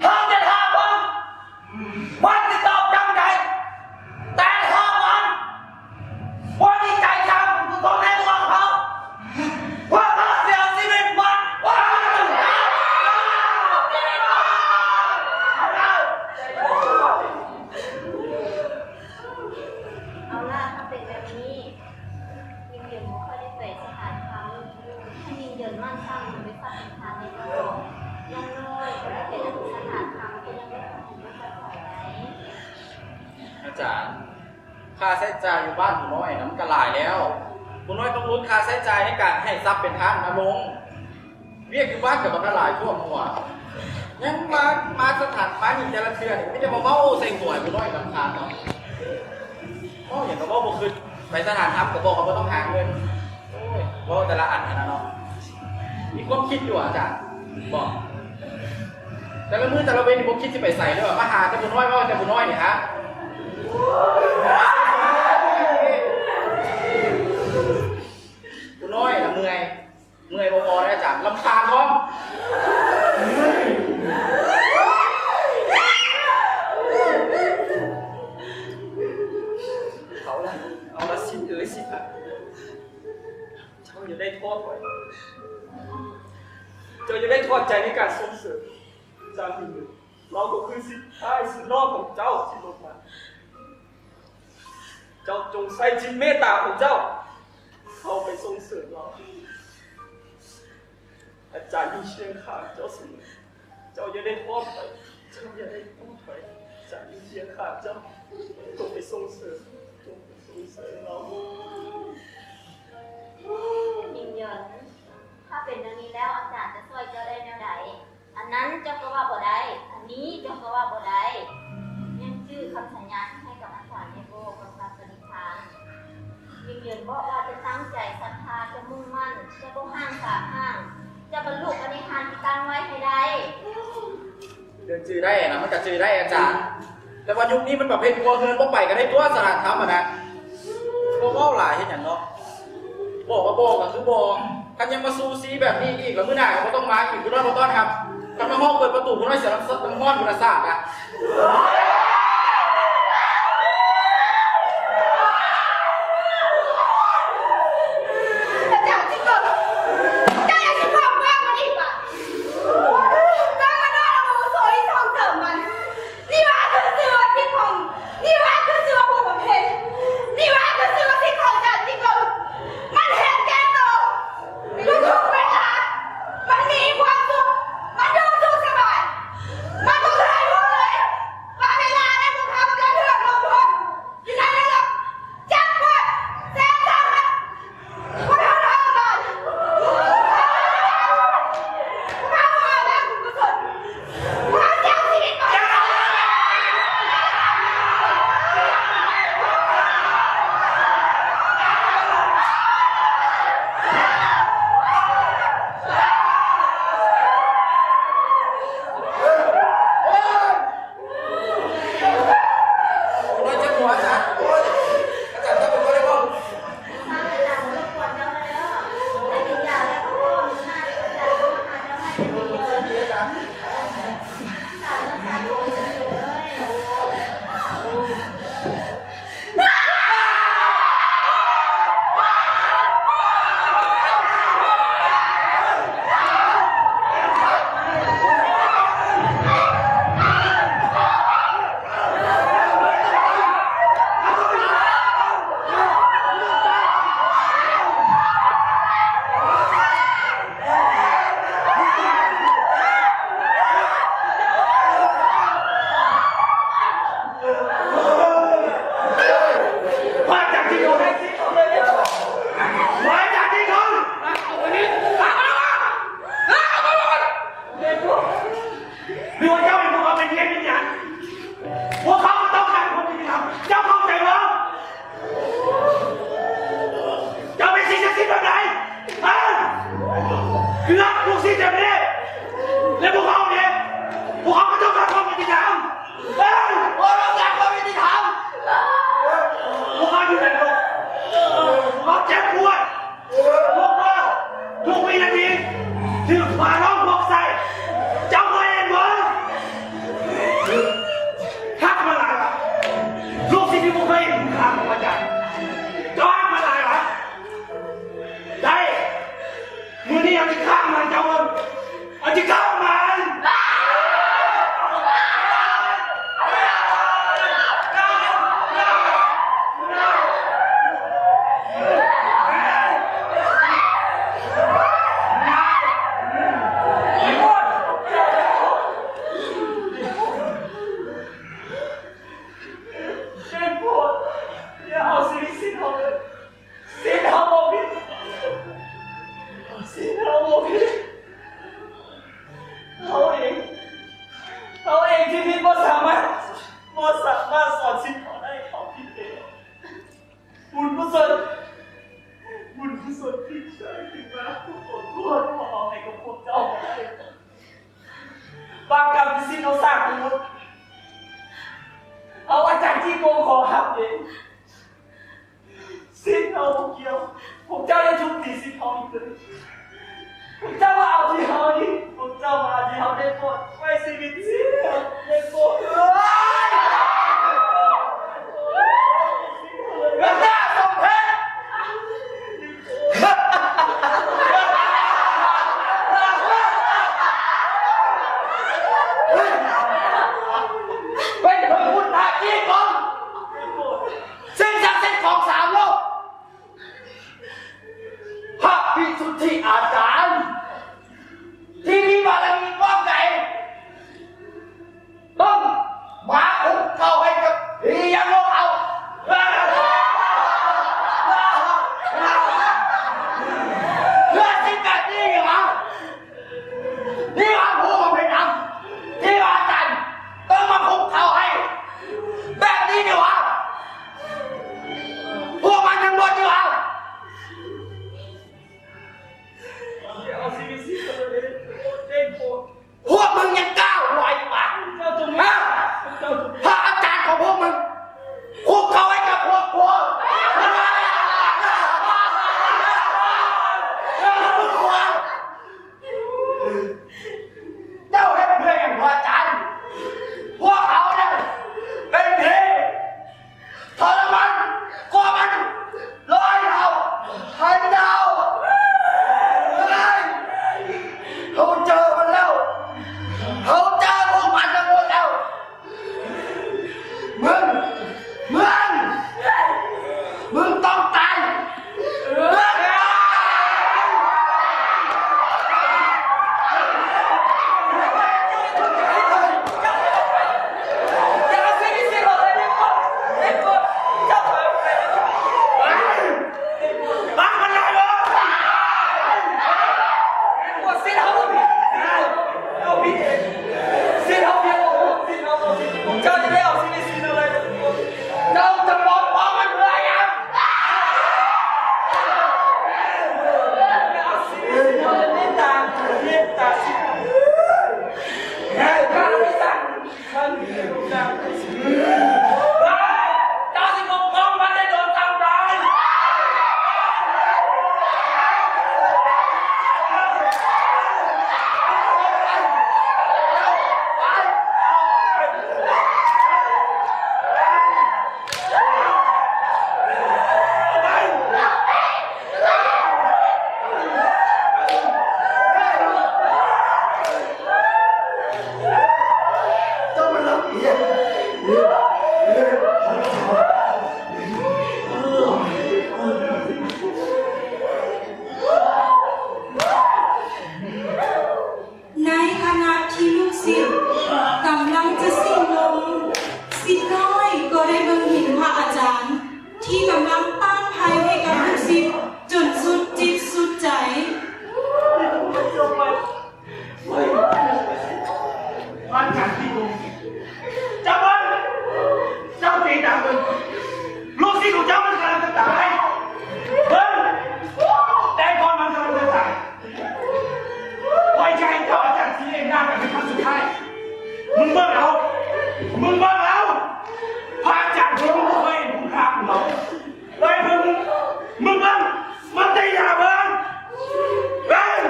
ເຮົາຈະຖ້າເບິ່ງ ມັນຊິຕອບຈັ່ງໃດ ແຕ່ຖ້າມັນບໍ່ມີໃຈຈຳ ຄືຕ້ອງໃຫ້ພວກເຮົາ ພວກເຮົາຊິເອົາຊີວິດມັນ ເອົາລະ ຖ້າເປັນແບບນີ້ ຍິງເດີນບໍ່ຄ່ອຍໄດ້ໄປສະຖານທຳ ໃຫ້ຍິງເດີນໝັ່ນສ້າງບຸນໄປຝາກທານໃນຕະຫຼອດ ຢ່າງໜ້ອຍກໍໄດ້ໄປນຳສະຖານທຳ ກໍຍັງໄດ້ຂອງບຸນໄປຝາກໄດ້. ອາຈານ ຄ່າໃຊ້ຈ່າຍຢູ່ບ້ານຜູ້ນ້ອຍນະ ມັນກະຫຼາຍແລ້ວ. ຜູ້ນ້ອຍຕ້ອງຫຼຸດຄ່າໃຊ້ຈ່າຍໃນການໃຫ້ຊັບເປັນທານມາລົງ. ວຽກຢູ່ບ້ານກໍບັກຫຼາຍທົ່ວຫົວ ຍັງມາ ມາສະຖານມານີ້ແຕ່ລະເທື່ອນີ້ ມີແຕ່ມາເວົ້າໃສ່ຫົວຜູ້ນ້ອຍລຳຄານເນາະ. ເວົ້າຫຍັງກໍເວົ້າບໍ່ຄິດ ໄປສະຖານທຳກໍບອກວ່າບໍ່ຕ້ອງຫາເງິນ. ໂອ້ຍ ເວົ້າແຕ່ລະອັນຫັ້ນນະເນາະ ມີຄວາມຄິດຢູ່ອາຈານ ບອກ ແຕ່ລະມື້ແຕ່ລະເວັນນີ້ບໍ່ຄິດຊິໄປໃສເລີຍ ມາຫາແຕ່ຜູ້ນ້ອຍ ເວົ້າແຕ່ຜູ້ນ້ອຍນີ້ຫາ ຜູ້ນ້ອຍນະເມື່ອຍ. ເມື່ອຍບໍ່ພໍເລີຍອາຈານ ລຳຄານພ້ອມ. ເອົາລະ ເອົາລະ ຊິນເອີຍ ຊິນຮັກ, ເຈົ້າຢ່າໄດ້ທໍ້ຖອຍ, ເຈົ້າຢ່າໄດ້ຖອດໃຈໃນການສົ່ງເສີມ. ຈາກນີ້ ເຮົາກໍຄືສິດອ້າຍສິດນ້ອງຂອງເຈົ້າທີ່ລົງມາ. ເຈົ້າຈົ່ງໃຊ້ຈິດເມດຕາຂອງເຈົ້າເຂົ້າໄປສົ່ງເສີມເຮົາ. ອາຈານຢູ່ຄຽງຂ້າງເຈົ້າສະເໝີ. ເຈົ້າຢ່າໄດ້ທໍ້ຖອຍ, ເຈົ້າຢ່າໄດ້ທໍ້ຖອຍ. ອາຈານຢູ່ຄຽງຂ້າງເຈົ້າ. ຈົ່ງໄປສົ່ງເສີມ, ຈົ່ງໄປສົ່ງເສີມເຮົາ. ຍິງເຫຍິນ, ຖ້າເປັນດັ່ງນີ້ແລ້ວ ອາຈານຈະຊ່ວຍເຈົ້າໄດ້ແນວໃດ? ອັນນັ້ນເຈົ້າກໍວ່າບໍ່ໄດ້, ອັນນີ້ເຈົ້າກໍວ່າບໍ່ໄດ້. ຍັງຈື່ຄຳສັນຍາທີ່ໃຫ້ກັບອາຈານແມ່ໂບ້ກັບພະປະນິທານ. ຍິງເຫຍິນບອກວ່າຈະຕັ້ງໃຈສັດທາ, ຈະມຸ່ງໝັ້ນ, ຈະບໍ່ຮ້າງສາມຮ້າງ, ຈະບັນລຸປະນິທານທີ່ຕັ້ງໄວ້ໃຫ້ໄດ້. ເລື່ອງຈື່ໄດ້ນະ ມັນກໍຈື່ໄດ້ອາຈານ, ແຕ່ວ່າຍຸກນີ້ມັນປະເພດຄົວເຮືອນບໍ່ໄປກໍໄດ້ຕົວະ ສະຫຼາດທຳຫັ້ນນະ. ບໍ່ເວົ້າຫຼາຍເຮັດຫຍັງເນາະ, ບອກວ່າບໍ່ກໍຄືບໍ່. ຄັນຍັງມາຊູຊີແບບນີ້ອີກ ແລ້ວມື້ໜ້າກໍບໍ່ຕ້ອງມາອີກ, ຜູ້ນ້ອຍບໍ່ຕ້ອນຮັບ. ຄັນມາຮ້ອງເປີດປະຕູ ຜູ້ນ້ອຍເສຍນ້ຳ ນ້ຳຮ້ອນພຸ້ນນະ ສາດນະ. ອາຈານຈິງໂກ ເຈົ້າຢ່າຊິເວົ້າກວ້າງກວ່ານີ້ບາດ. ເຈົ້າມານອນເອົາໂອໂສນນີ້ສົ່ງເສີມມັນ. ນີ້ຫວາຄືຊື່ວ່າສິດຂອງ, ນີ້ຫວາຄືຊື່ວ່າຜູ້ບຳເພັນ, ນີ້ຫວາຄືຊື່ວ່າສິດຂອງອາຈານຈິງໂກ. ມັນເຫັນແກ່ໂຕ ທຸກໆເວລາ, ມັນມີຄວາມສຸກ, ມັນຢູ່ສຸກສະບາຍ, ມັນບໍ່ເຄີຍຮູ້ເລີຍວ່າເວລາໃດພວກເຮົາກຳລັງຖືກລົງໂທດຢູ່ໃນນະລົກ. ເຈັບປວດແສນສາຫັດ. ພວກເຮົາທອດບານ ພວກເຮົາເອົາແຮງບຸນກຸສົນ ພວກເຮົາເສຍຊີວິດກ່ອນ. ຫຼືວ່າເຈົ້າໃຫ້ພວກເຮົາໄປຮຽນວິນຍານ? ພວກເຮົາຕ້ອງການຄວາມຍຸຕິທຳ. ເຈົ້າເຂົ້າໃຈບໍ່? ເຈົ້າເປັນສິ່ງສັກສິດແບບໃດ? ຮະ? ລັກລູກສິດແບບນີ້? ແລະພວກເຮົາເດ? ພວກເຮົາກໍຕ້ອງການຄວາມຍຸຕິທຳ. ເອີ ພວກເຮົາຕ້ອງການຄວາມຍຸຕິທຳ. ພວກເຮົາຢູ່ໃນໂລກ ພວກເຮົາເຈັບປວດ. ພວກເຮົາທຸກວິນາທີຖືກພວກເຮົາພວກໃສ່. ເຈົ້າເຄີຍເຫັນບໍ່? ຮັກມັນຫຼາຍຫວາ? ລູກສິດທີ່ບໍ່ເຄີຍເຫັນຄຸນຄ່າຂອງອາຈານ. ເຈົ້າຮັກມັນຫຼາຍຫວາ? ໄດ້. ມື້ນີ້ເຮົາຊິຂ້າມັນ ເຈົ້າເບິ່ງ. ເຮົາຊິຂ້າມັນ. ເຈັບປວດ ຢ່າເອົາຊີວິດເຮົາເລີຍ. ສິດເຮົາບໍ່ຜິດ. ສິດເຮົາບໍ່ຜິດ. ເຮົາເອງ, ເຮົາເອງທີ່ຜິດ, ບໍ່ສາມາດ, ບໍ່ສາມາດສອນສິດເຂົາໄດ້. ເຂົາຜິດເອງ. ບຸນກຸສົນ, ບຸນກຸສົນທີ່ເຈົ້າເປັນມາ, ຂໍໂທດ, ຂໍອະໄພກັບພວກເຈົ້າ. ບາບກຳທີ່ສິດເຮົາສ້າງທັງໝົດ, ເຮົາອາຈານຈີໂກຂໍຮັບເອງ. ສິດເຮົາບໍ່ກ່ຽວ. ພວກເຈົ້າຢ່າທຸບຕີສິດເຮົາອີກເລີຍ. ພວກເຈົ້າມາເອົາທີ່ເຮົານີ້. ພວກເຈົ້າມາເອົາທີ່ເຮົາໄດ້ໂປດ. ໄວ້ຊີວິດສິດເຮົາໄດ້ໂປດ. ເອີຍ! ເງິນໜ້າສົມເພດ ຕ້ານໄພໃຫ້ກັບລູກສິດຈົນສຸດຈິດສຸດໃຈ. ພະອາຈານທີ່ໂກງ ເຈົ້າເບິ່ງ ເຈົ້າຕີຕາເບິ່ງ ລູກສິດຂອງເຈົ້າມັນກຳລັງຈະຕາຍ ເບິ່ງ ແຕ່ກ່ອນມັນກຳລັງຈະຕາຍ ຂ້ອຍຈະໃຫ້ເຈົ້າອາຈານສີເອງໜ້າກັນເປັນຄັ້ງສຸດທ້າຍ ມຶງເບິ່ງເອົາ ມຶງເບິ່ງເອົາ ພະອາຈານຄົງບໍ່ເຄີຍເຫັນຄຸນຄ່າຂອງເຮົາ ໄປເບິ່ງ ມຶງເບິ່ງ ມັນໄດ້ຢາເບິ່ງ ເບິ່ງ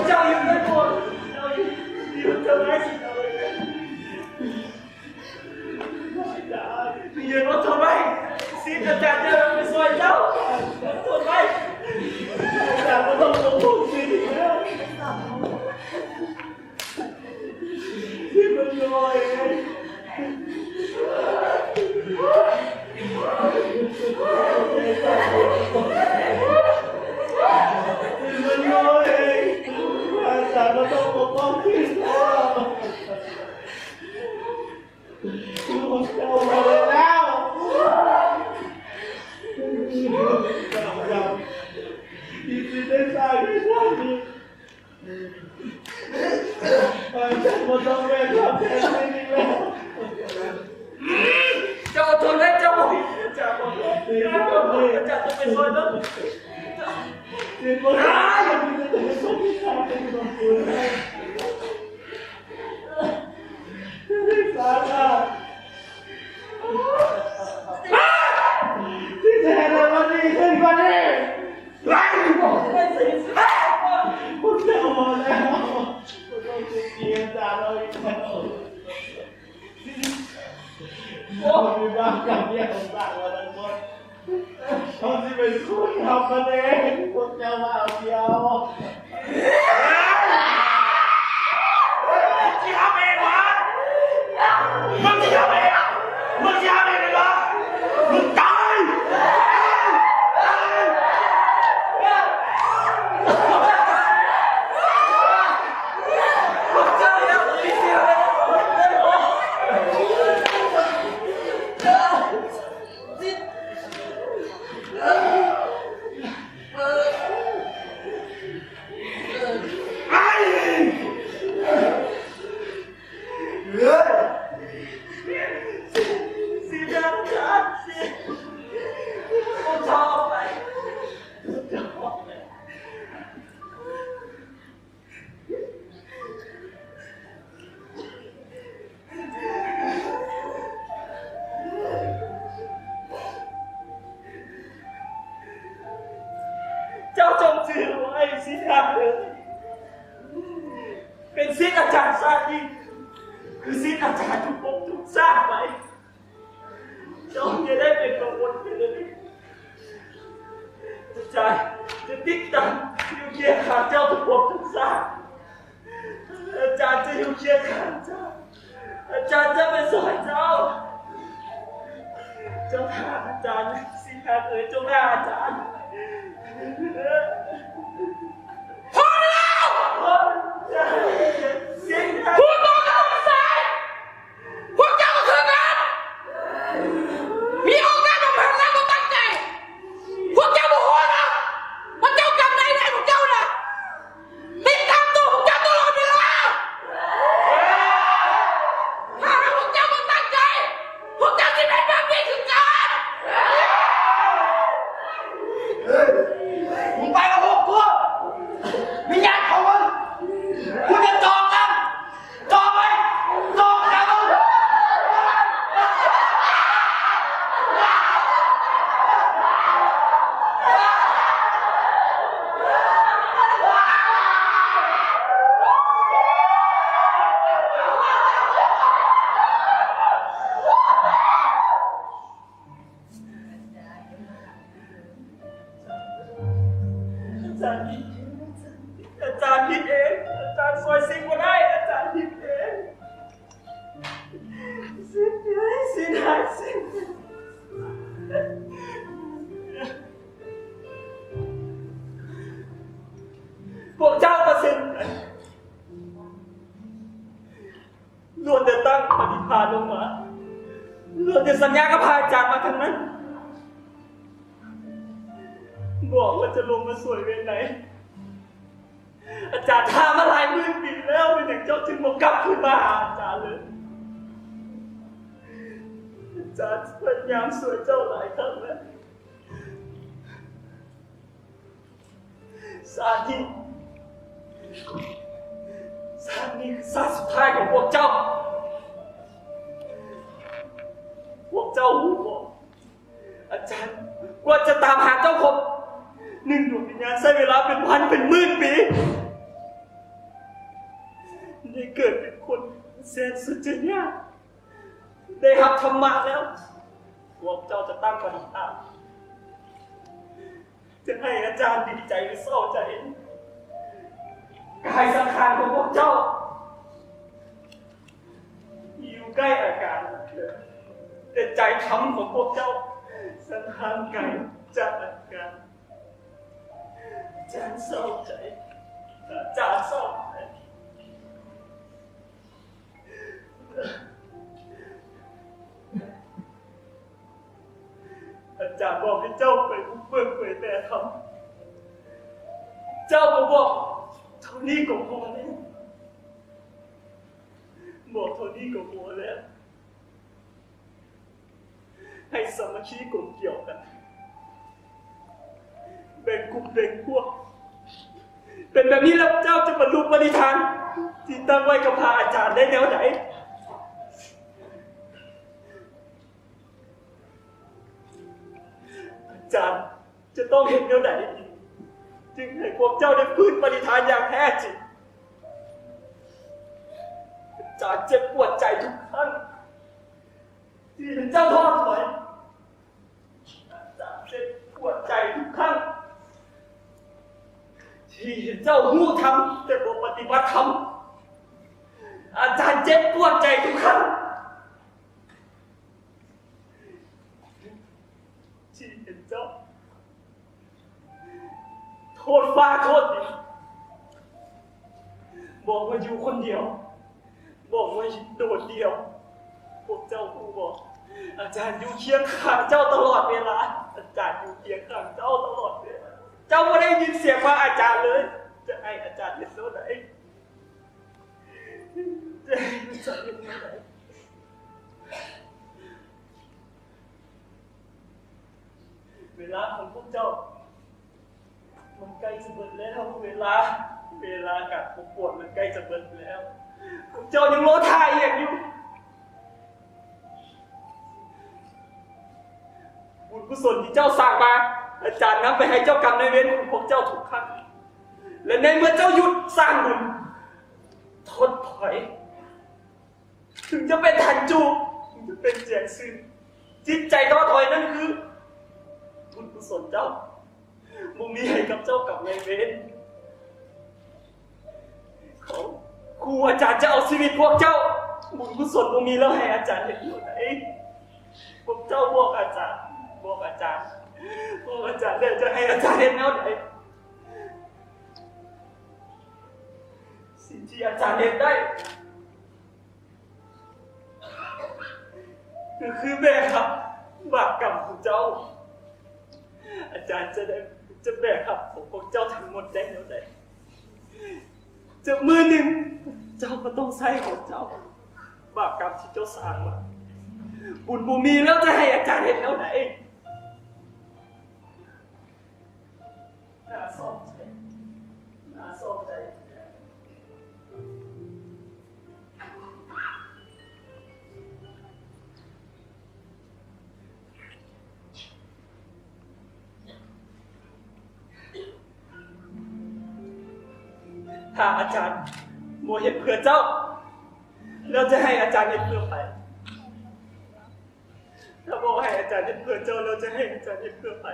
ເຈົ້າຢູ່ໄດ້ບໍ່ ເຈົ້າຢູ່ ຢູ່ເຈົ້າໄດ້ສິເຈົ້າໄດ້ ເຈົ້າ ເຈົ້າຢູ່ ອົດທົນໄວ້ ສິດອາຈານຈະໄປຊ່ວຍເຈົ້າ ອົດທົນໄວ້ ອາຈານບໍ່ຕ້ອງຫ່ວງ ສິດອີກແລ້ວ. ເຈົ້າອດທົນໄວ້ ເຈົ້າບໍ່ຜິດ ເຈົ້າບໍ່ຜິດ ເຈົ້າຕ້ອງໄປຊ່ວຍເດີ. ເຮົາຊິເປັນຄົນຮັບມັນເອງ ພວກເຈົ້າມາເອົາດຽວ. ເຮີ້ຍ! ມຶງຊິຮັບເອງຫວາ? ມຶງຊິຮັບເອງ? ມຶງຊິຮັບເອງແມ່ນບໍ່? ມຶງຕາຍ! ຕາຍ! ຕາຍ! ເຈົ້າຈົ່ງຈື່ໄວ້ ສິດຮັກເອີຍ, ເປັນສິດອາຈານຊາດນີ້ ຄືສິດອາຈານທຸກພົບທຸກຊາດໄປ. ເຈົ້າຢ່າໄດ້ເປັນກັງວົນໄປເລີຍ. ອາຈານຈະຕິດຕາມຢູ່ຄຽງຂ້າງເຈົ້າທຸກພົບທຸກຊາດ. ອາຈານຈະຢູ່ຄຽງຂ້າງເຈົ້າ. ອາຈານຈະໄປຊ່ອຍເຈົ້າ. ເຈົ້າຂ້າອາຈານ ສິດຮັກເອີຍ, ຈົ່ງລາອາຈານ. ພໍແລ້ວ! ຮູ້ຕົວກັນຊະ! ພວກເຈົ້າກໍຄືກັນ ມີໂອກາດມາເພິ່ນແລ້ວບໍ່ຕັ້ງໃຈ. ພວກເຈົ້າບໍ່ຮູ້ເນາະ ວ່າເຈົ້າກຳໄດ້ໃນພວກເຈົ້ານະ ຕິດຕາມຕົວພວກເຈົ້າຕະຫຼອດເວລາ. ຖ້າຫາກພວກເຈົ້າບໍ່ຕັ້ງໃຈ ພວກເຈົ້າຊິເປັນແບບນີ້ຄືກັນ. ເຮີ້ຍ ມຶງໄປກັບພວກກູ ວິນຍານຂອງມຶງ ກູຈະຈອງນຳ. ຈອງໄວ້ ຈອງນຳ. ອາຈານຜິດເອງ ອາຈານຜິດເອງ ອາຈານຊ່ວຍສິດບໍ່ໄດ້ ອາຈານຜິດເອງ ສິດເອງ ສິດ ສິດ ສິດ ພວກເຈົ້າກໍເຊັ່ນກັນ. ລ້ວນແຕ່ຕັ້ງປະຕິພານລົງມາ, ລ້ວນແຕ່ສັນຍາກັບພະອາຈານມາທັງນັ້ນ. ບອກວ່າຈະລົງມາຊ່ວຍເວນໃດ? ອາຈານຖ້າມາຫຼາຍໝື່ນປີແລ້ວ, ເປັນຫຍັງເຈົ້າຈຶ່ງບໍ່ກັບຄືນມາຫາອາຈານເລີຍ? ອາຈານພະຍາຍາມຊ່ວຍເຈົ້າຫຼາຍຄັ້ງແລ້ວ. ຊາດນີ້ ຊາດນີ້ຄືຊາດສຸດທ້າຍຂອງພວກເຈົ້າ. ພວກເຈົ້າຮູ້ບໍ່? ອາຈານກວ່າຈະຕາມຫາເຈົ້າຄົບໜຶ່ງດວງວິນຍານ ໃຊ້ເວລາເປັນພັນເປັນໝື່ນປີ. ໄດ້ເກີດເປັນຄົນແສນສຸດຈະຍາກ, ໄດ້ຮັບທຳມະແລ້ວ, ພວກເຈົ້າຈະຕັ້ງປະຕິຖານ ຈະໃຫ້ອາຈານດີໃຈຫຼືເສົ້າໃຈ. ກາຍສັງຂານຂອງພວກເຈົ້າ ຢູ່ໃກ້ອາການ, ແຕ່ໃຈທຳຂອງພວກເຈົ້າສັງຫານໄກຈາກອາການ. ອາຈານເສົ້າໃຈ, ອາຈານເສົ້າໃຈ. ອາຈານບອກໃຫ້ເຈົ້າໄປບຸກເບີກເຜີຍແຜ່ທຳ, ເຈົ້າກໍບອກເທົ່ານີ້ກໍພໍແລ້ວ. ບອກເທົ່ານີ້ກໍພໍແລ້ວ. ໃຫ້ສາມັກຄີກົມກຽວກັນ, ແບ່ງກຸ່ມແບ່ງພວກ. ເປັນແບບນີ້ແລ້ວ ເຈົ້າຈະບັນລຸປະນິທານທີ່ຕັ້ງໄວ້ກັບພະອາຈານໄດ້ແນວໃດ? ອາຈານຈະຕ້ອງເຮັດແນວໃດ ຈຶ່ງໃຫ້ພວກເຈົ້າໄດ້ຟື້ນປະນິທານຢ່າງແທ້ຈິງ? ອາຈານເຈັບປວດໃຈທຸກຄັ້ງທີ່ເຫັນເຈົ້າທໍ້ຖອຍ. ອາຈານເຈັບປວດໃຈທຸກຄັ້ງທີ່ເຫັນເຈົ້າຮູ້ທຳ ແຕ່ບໍ່ປະຕິບັດທຳ. ອາຈານເຈັບປວດໃຈທຸກຄັ້ງ ທີ່ເຫັນເຈົ້າໂທດຟ້າໂທດດິນ, ບອກວ່າຢູ່ຄົນດຽວ, ບອກວ່າໂດດດ່ຽວ. ພວກເຈົ້າຮູ້ບໍ່? ອາຈານຢູ່ຄຽງຂ້າງເຈົ້າຕະຫຼອດເວລາ. ອາຈານຢູ່ຄຽງຂ້າງເຈົ້າຕະຫຼອດເວລາ. ເຈົ້າບໍ່ໄດ້ຍິນສຽງວ່າອາຈານເລີຍ. ຈະໃຫ້ອາຈານເຮັດແນວໃດ? ຈະໃຫ້ອາຈານເຮັດແນວໃດ? ເວລາຂອງພວກເຈົ້າມັນໃກ້ຈະເບິດແລ້ວ. ເວລາ, ເວລາການປົວກວນມັນໃກ້ຈະເບິດແລ້ວ. ພວກເຈົ້າຍັງລໍຖ້າອີ່ຫຍັງຢູ່? ບຸນກຸສົນທີ່ເຈົ້າສ້າງມາ, ອາຈານນຳໄປໃຫ້ເຈົ້າກຳນາຍເວນຂອງພວກເຈົ້າທຸກຄັ້ງ. ແລະ ໃນເມື່ອເຈົ້າຢຸດສ້າງບຸນ, ທົດຖອຍ, ເຖິງຈະເປັນຖັນຈູ, ເຖິງຈະເປັນຈຽງຊື, ຈິດໃຈທໍ້ຖອຍນັ້ນຄືບຸນກຸສົນເຈົ້າບໍ່ມີໃຫ້ກັບເຈົ້າກຳນາຍເວນ. ເຂົາ, ຄູອາຈານຈະເອົາຊີວິດພວກເຈົ້າ. ບຸນກຸສົນບໍ່ມີແລ້ວໃຫ້ອາຈານເຮັດແນວໃດ? ພວກເຈົ້າບອກອາຈານ, ບອກອາຈານ, ບອກອາຈານແດ່, ຈະໃຫ້ອາຈານເຮັດແນວໃດ? ສິ່ງທີ່ອາຈານເຮັດໄດ້ ກໍຄືແບກຮັບບາບກຳຂອງເຈົ້າ. ອາຈານຈະໄດ້, ຈະແບກຮັບຂອງພວກເຈົ້າທັງໝົດໄດ້ແນວໃດ? ຈັກມື້ໜຶ່ງເຈົ້າກໍຕ້ອງໃຊ້ຂອງເຈົ້າ, ບາບກຳທີ່ເຈົ້າສ້າງມາ. ບຸນບໍ່ມີແລ້ວຈະໃຫ້ອາຈານເຮັດແນວໃດ? ໜ້າເສົ້າໃຈ, ໜ້າເສົ້າໃຈ. ຖ້າອາຈານບໍ່ເຮັດເພື່ອເຈົ້າ, ແລ້ວຈະໃຫ້ອາຈານເຮັດເພື່ອໃຜ? ຖ້າບໍ່ໃຫ້ອາຈານເຮັດເພື່ອເຈົ້າ, ແລ້ວຈະໃຫ້ອາຈານເຮັດເພື່ອໃຜ?